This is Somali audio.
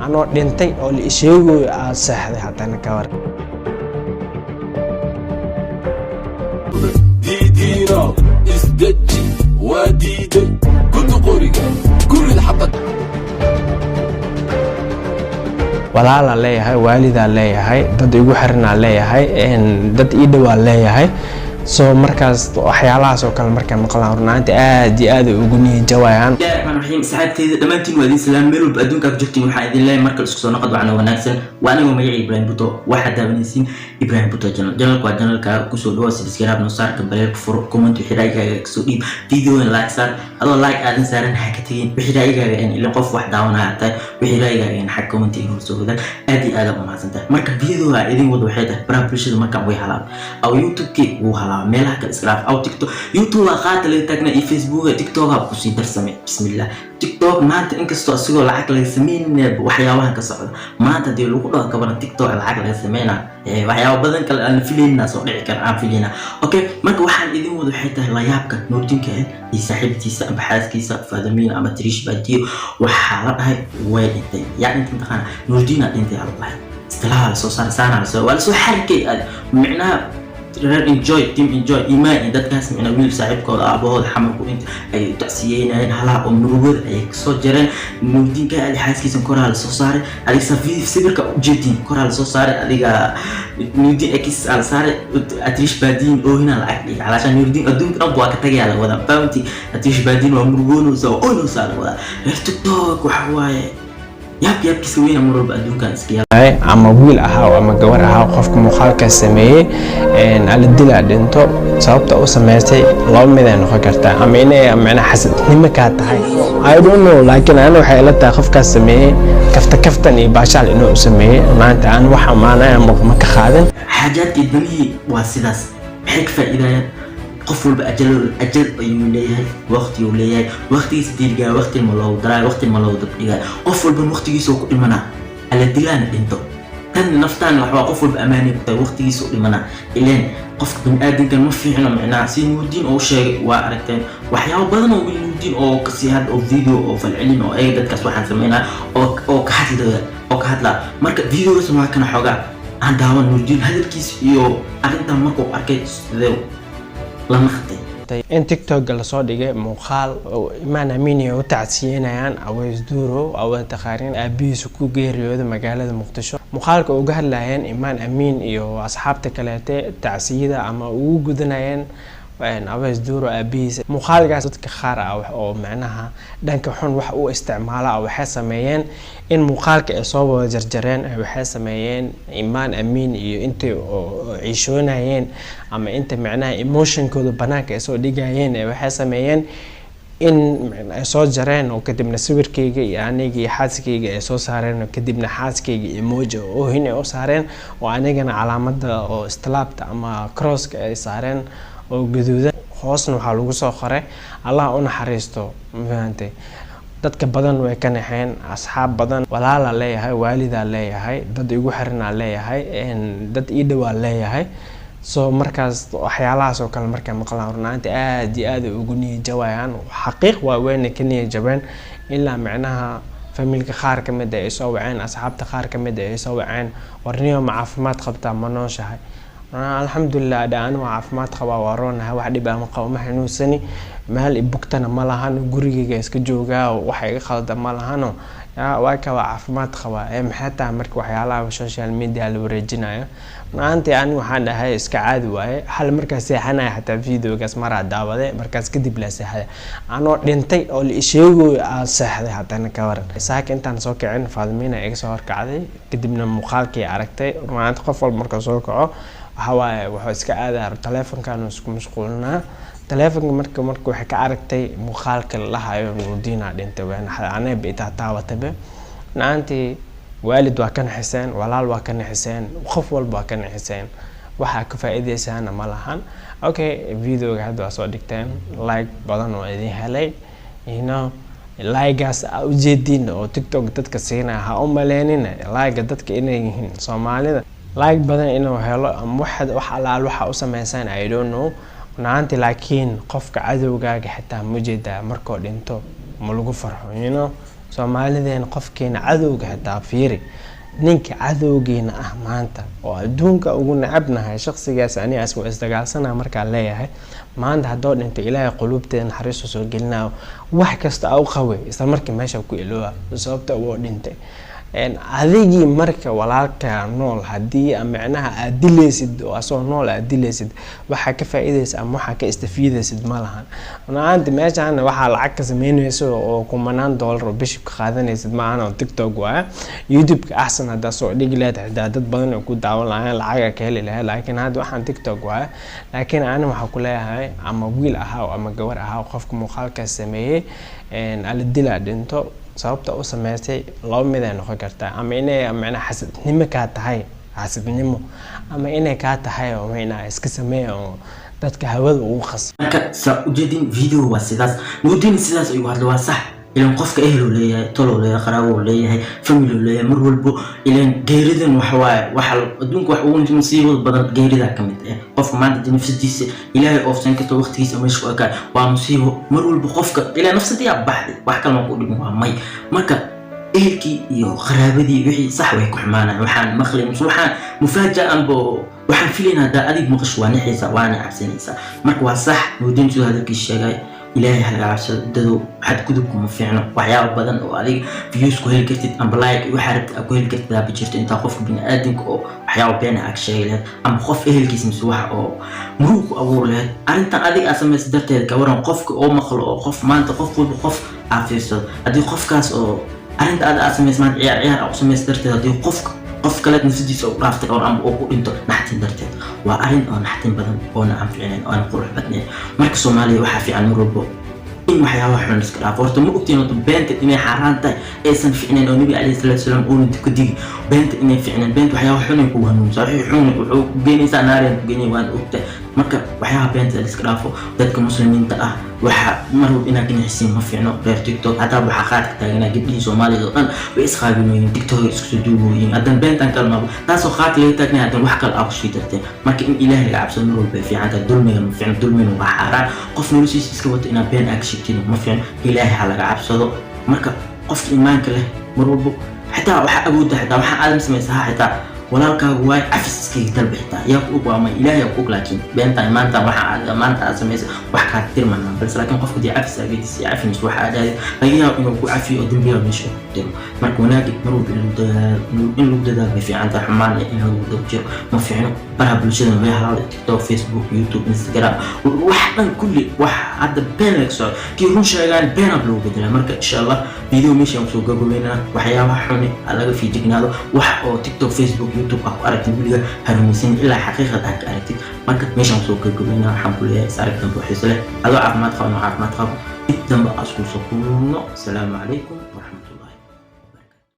Anoo dhintay oo la isheegayo aad seexday haddana, ka war? Diidiino isdeji, waa diiday kudu qoriga kurid xabad. Walaalaa leeyahay, waalidaa leeyahay, dad igu xiranaa leeyahay, dad ii dhowaa leeyahay. So markaas waxyaalahaas oo kale markay maqlaan, runaanti aad iyo aad ay ugu niyad jawayaan. Bismillahi raxmaan raxiim. Saxaabteyda dhammaantiin waa idin salaam meel walba adduunka ku jirtiin. Waxaan idin leeyahay markale isku soo noqod wacna wanaagsan. Waa anigoo magacii Ibrahim Buto, waxaad daawanaysiin Ibrahim Buto channel. Channelka waa channelka, kusoo dhawaad, subscribe noo saar, gambaleelka furo, comment wixii ra'yigaaga kasoo dhiib, videogan like saar. Adoo like aadan saaran ha ka tegin. Wixii ra'yigaaga in ilaa qof wax daawanaya tahay, wixii ra'yigaaga in xag comment inuu soo wadaag. Aad iyo aad u mahadsantahay. Marka videoga idin wado waxay tahay baraha bulshada markaan way halaabay aw YouTube-kii wuu halaabay, meelaha kale iska dhaaf, aw TikTok, YouTube waa qaata laga taagna iyo Facebook, TikTok aa kusii darsamay. Bismillah, TikTok maanta inkastoo asigoo lacag laga sameynaya waxyaabahan ka socda maanta, hadii lagu dhaho kabana TikTok lacag laga sameynaa, waxyaabo badan kale aan la filaynaa soo dhici kara aan filaynaa. Okay, marka waxaan idin wado waxay tahay layaabka Nuurdiinka iyo saaxiibtiisa amba xaaskiisa Faadamiin ama Trish Badiyo. Waxaa la dhahay way dhintay. Yaa dhintay mataqaana? Nuurdiina dhintay aa la dhahay. Istilaha lasoo saaray, saana lasoo waa lasoo xarkay micnaha reer Enjoy, team Enjoy, imaan iyo dadkaas, micnaa wiil saaxiibkooda aabahooda xamarku inta ay tacsiyeynayeen, halaha oo murugada ayay kasoo jareen. Nuurdiinka ali xaaskiisa koraa lasoo saaray. Adiga sawirka ujeedin koraa lasoo saaray, adiga Nuurdiin x aa la saaray, Atrish Baadiin oohina lacag dhigay. Calaashaan Nuurdiin adduunka dhan waa ka tagayaa la wadaa bounty. Atrish Baadiin waa murugoonaysa, waa oynaysaa la wadaa. Reer TikTok waxa waaye yaab yaabkiisa weyna mar walba adduunkan iska yaab. Ama wiil ahaa ama gabar ahaa, qofka muuqaalkaas sameeyey ala dilaa dhinto, sababta u sameystay laba mid ay noqon kartaa: ama inay macnaha xasadnimo kaa tahay, I don't know, laakiin ana waxay ila tahay qofkaas sameeyey kafta kaftan iyo baashaal inuu u sameeyey. Maanta aan wax amaanaya ma ka qaadin. Xaajaadkii danihii waa sidaas. Maxay ka faa'iidayaan? Qof walba ajal ajal ayuu leeyahay, waqtiyuu leeyahay, waqtigiisa diilgaa, waqti ma loogu daraayo, waqti ma loogu dabdhigayo. Qof walba waqtigiisa ku dhimanaa, alla dilaana dhinto. Tan naftaan waxbaa qof walba amaanay ku tahay, waqtigiisa u dhimanaa. Ileen qofka biniaadankan ma fiicno. Micnaha si Nuudiin oo u sheegay waa aragteen, waxyaabo badan oo wiil Nuudiin oo kasii hadda oo video oo falcelin oo ayaga dadkaas waxaan sameynaa oo ka hadlaya oo ka hadlaa. Marka videogaas waa kana xoogaa aan daawan Nuudiin hadalkiisa iyo arrintan markuu arkay sidee la naqtay. In TikTok lasoo dhigay muuqaal oo Imaan Amiin ay u tacsiyeynayaan Aweys Duuro, awada taqaanin aabihiisa ku geeriyooday magaalada Muqdisho. Muuqaalka uga hadlayeen Imaan Amiin iyo asxaabta kaleete tacsiyada ama ugu gudanayeen Aweys Duuro aabihiisa. Muuqaalkaas dadka qaar ah oo macnaha dhanka xun wax u isticmaala ah waxay sameeyeen in muuqaalka ay soo wada jarjareen. Waxay sameeyeen Imaan Amiin iyo intay oo ciishoonayeen ama inta macnaha emotionkooda banaanka ay soo dhigayeen, waxay sameeyeen in ay soo jareen oo kadibna sawirkayga iyo aniga iyo xaaskayga ay soo saareen, oo kadibna xaaskayga emoji oo oohin ay u saareen, oo anigana calaamada oo istilaabta ama crosska ay saareen oo gaduudan. Hoosna waxaa lagu soo qoray "Allah u naxariisto". Ma fahantay? Dadka badan way ka naxeen, asxaab badan. Walaalaa leeyahay, waalidaa leeyahay, dad igu xiranaa leeyahay, dad ii dhowaa leeyahay. So markaas waxyaalahaas oo kale markay maqlaan, runaanti aad iyo aad ay ugu niyad jawayaan. Xaqiiq waa wayna ka niyad jabeen, ilaa macnaha familka qaar ka mid ah ay soo waceen, asxaabta qaar ka mid ah ay soo waceen: "Warniyo, ma caafimaad qabtaa? Ma nooshahay?" "Alxamdulilah," dha, "anigu waa caafimaad qabaa, waa roonahay, wax dhib ah ma qabo, ma xanuunsani, meel i bugtana ma lahano, gurigeyga iska joogaa, wax iga qalda ma lahano, waa ka waa caafimaad qabaa." Ee maxay tahay marka waxyaalaha social media la wareejinayo? Maantii ani waxaan dhahay iska caadi waaye. Hal markaas seexanaya xataa videogaas maraa daawade, markaas kadib la seexday. Anoo dhintay oo la isheegayo aan seexday haddana, ka waran? Saaka intaan soo kicin Faadimiina iga soo horkacday, kadibna muuqaalkii aragtay. Runaanti qof walba markuu soo kaco waxa waaye wuxuu iska aadaya taleefonkan, isku mashquulinaa taleefonka. Marka waxay ka aragtay muuqaalka la dhahayo Nuurdiina dhintay, anayba itaa taawatabe. Naantii waalid waa ka naxiseen, walaal waa ka naxiseen, qof walba waa ka naxiseen, waxaa ka faa'iideysaana ma lahan. Okay, videoga hadda waa soo dhigteen, like badan oo idin helay. Like-gaas aa ujeediin oo TikTok dadka siinaya, ha u maleynina like dadka inay yihiin Soomaalida like badan inuu helo ama wax alaal waxa u sameysaan, I don't know, runaanti. Laakiin qofka cadowgaaga xitaa ma jeedaa markuu dhinto. Ma lagu farxo. Soomaalideena qofkeena cadowga xitaa fiiri, ninka cadowgeena ah maanta oo adduunka ugu necabnahay shaqsigaas, anigaas waa isdagaalsanaa markaa leeyahay, maanta haddoo dhinto Ilaahay quluubteeda naxariistu soo gelinayo, wax kasta a u qabay isla markii meesha ku ilooba, sababta woo dhintay. Adigii marka walaalkaa nool haddii micnaha aad dilaysid oo asagoo nool aad dilaysid, waxaa ka faa-iideysa ama waxaa ka istafiidaysid ma lahan. Runaanti meeshaan waxaa lacag ka sameynayso oo kumanaan dollar oo bishii ka qaadanaysid maahan oo TikTok waaya. YouTube-ka axsan haddaa soo dhigi lahayd, xitaa dad badan oo ku daawan lahayn, lacaga ka heli lahayd, laakiin hadda waxaan TikTok waaya. Laakiin ani waxaa ku leeyahay, ama wiil ahaa ama gabar ahaa, qofka muuqaalkaas sameeyey ala dilaa dhinto, sababta u sameystay laba mid ay noqon kartaa: ama inay macnaha xasadnimo kaa tahay, xasadnimo, ama inay kaa tahay oo macnaha iska sameeya oo dadka hawada ugu qas. Marka saa ujeedin video waa sidaas. Nuurdiin sidaas ayuu hadla, waa sax. Ilan qofka eheluu leeyahay, tolou leeyahay, qaraabou leeyahay, family leeyahay mar walbo. Ilan geeridan waxa waaye waxa adduunka wax ugu musiibada badan geerida ka mid ah. Qofka maanta dee nafsadiisa Ilaahay oofsan kasta waqtigiisa meesha ku ekaa, waa musiibo mar walbo qofka. Ilaa nafsadiyaa baxday, wax kalma ku dhimin, waa may. Marka ehelkii iyo qaraabadii wixii sax way ku xumaanayaan. Waxaan maqlay mise waxaan mufaaja anbo waxaan filaynaa haddaa adig maqasho, waa nixaysaa waana cabsanaysaa. Marka waa sax Nuurdiin siduu hadalkiisa sheegay. Ilaahay halaga cabsado dadow, xadgudubku ma fiicno. Waxyaaba badan oo adiga views ku heli kartid amba like waxaa rabtid aad ku heli kartid aaba jirto intaa qofka biniaadamka oo waxyaaba beena aad sheegi lahayd amba qof ehelkiisa mise wax oo murug ku abuuri lahayd. Arrintan adiga aad samaysa darteed, ka waran qofka oo maqlo oo qof maanta qof walba qof aad fiirsado, haddii qofkaas oo arrinta aad aad samaysa maanta ciyaar ciyaar aad u samaysa darteed, haddii qofka qof kale nafsadiisa u dhaaftay oo amba uu ku dhinto naxtin darteed, waa arrin oo naxtin badan oona aan fiicnayn oo aan qurux badnayn. Marka Soomaaliya waxaa fiican mar walbo in waxyaabaha xun iska dhaafo. Horta ma ogtiin horta beenta inay xaaraan tahay, aysan fiicnayn, oo Nabi calayhi salaatu wasalaam uuna ku digi beenta inay fiicnayn? Beenta waxyaabaha xun ay kugu hanuunsaa, wixii xun wuxuu ku geynaysaa naareen ku geynay, waan ogtahay. Marka waxyaabaha beenta la iska dhaafo. Dadka Muslimiinta ah waxa mar walba inaad ganacsiin ma fiicno. Reer TikTok hataa waxaa qaadka taaganaa gabdhihii Soomaalida oo dhan way isqaabinooyin, TikTok ay isku soo duubooyin. Haddana beentan kale maaba taasoo qaadka laga taagnay, haddana wax kale aa kusii darteen. Marka in Ilaahay laga cabsado mar walba ay fiican tahay. Dulmiga ma fiicno, dulmina waa xaaraan. Qof noloshiisa iska wato inaad been aa ka sheegtid ma fiicno. Ilaahay ha laga cabsado. Marka qofka iimaanka leh mar walbo xitaa waxaa awoodda, xitaa waxaa aadam samaysa ha, xitaa walaalkaagu waay cafis iskaga dalba, xitaa yaa ku og waa may, Ilaahay yaa ku og. Laakiin beentan maanta waxa aad maanta aad samaysa wax kaa tirmana, balse laakiin qofka dii cafis ageedis iyo cafimis waxa aad aadid laga yaabo inuu ku cafiyo oo dembiga meesha ku tiro. Marka wanaagi mar walba in lagu dadaalo way fiican tahay, xumaan in lagu daba jiro ma fiicno. Baraha bulshada way halaalay, TikTok, Facebook, YouTube, Instagram, wax dhan kulli wax hadda been laga socdo, kii run sheegaan beenab lagu bedelaa. Marka insha Allah video meeshaan kusoo gabagabeynaa. Waxyaabaha xuni ha laga fiijignaado. Wax oo TikTok, Facebook, YouTube aa ku aragtid weliga ha rumaysan ilaa xaqiiqad aad ka aragtid. Marka meeshaan kusoo gabagabeynaa. Waxaan ku leeyahay is arag dambe oo xiiso leh, adoo caafimaad qaba, caafimaad qabo, dib dambe aan isku soo kulno. Asalaamu calaykum.